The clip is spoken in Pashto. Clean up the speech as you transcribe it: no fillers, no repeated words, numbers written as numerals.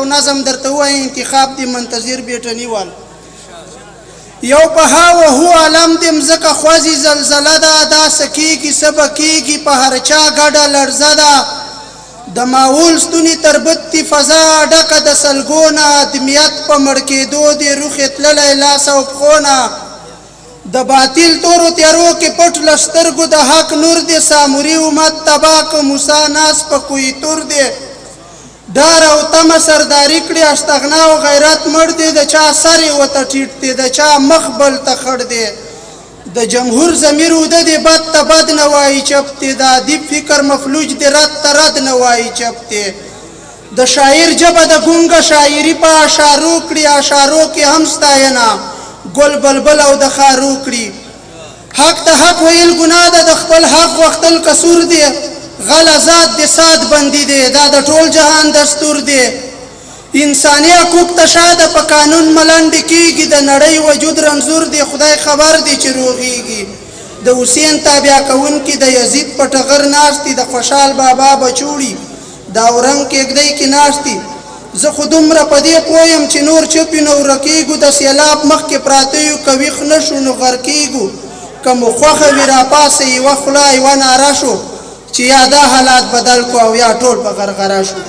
یو نظم درته ووایم، انتخاب دې منتظر بیټني وال. یو په ها و هو عالم دې مځکه خوځي، زلزله ده، دا څه کېږي څه به کېږي، په هر چا ګډه لړزه ده. د ماحول ستوني تربت دي، فضا ډکه د سلګو نه، ادمیت په مړ کېدو دی، روح یې تللی لاس او پښو نه. د باطل تورو تیارو کې پټ له سترګو د حق نور دی، ساموري امت تباه که موسی ناس په کوی تور دی. ډار او تمه سرداري کړي، استغنا او غیرت مړ دی، د چا سر یې ورته ټیټ دی، د چا مخ بل ته خړ دی. د جمهور ضمیر اوده دی، بد ته بد نه وایي چپ دی، د ادیب فکر مفلوج دی، رد ته رد نه وایي چپ دی. د شاعر ژبه د ګونګه شاعري په اشارو کړي، اشارو کې هم ستاینه ګل بلبل او د خارو کړي. حق ته حق ویل ګناه ده، د خپل حق غوښتل قصور دی، غل ازاد دی سات بندي دی، دا د ټول جهان دستور دی. انساني حقوق ته شا ده، په قانون ملنډې کېږي، د نړۍ وجود رنځور دی، خدای خبر دی چې روغېږي. د حسین تابع کوونکي د یزید په ټغر ناست دي، د خوشحال بابا بچوړي د اورنګ کېږدۍ کې ناست دي. زه خو دومره په دې پوه یم چې نور چپ یو نو ورکېږو، د سیلاب مخکې پراته یو، که ویښ نه شو نو غرقېږو. که مو خوښه وي راپاڅئ، یوه خوله یوه ناره شو، چې یا دا حالات بدل کړو او یا ټول په غرغره شو.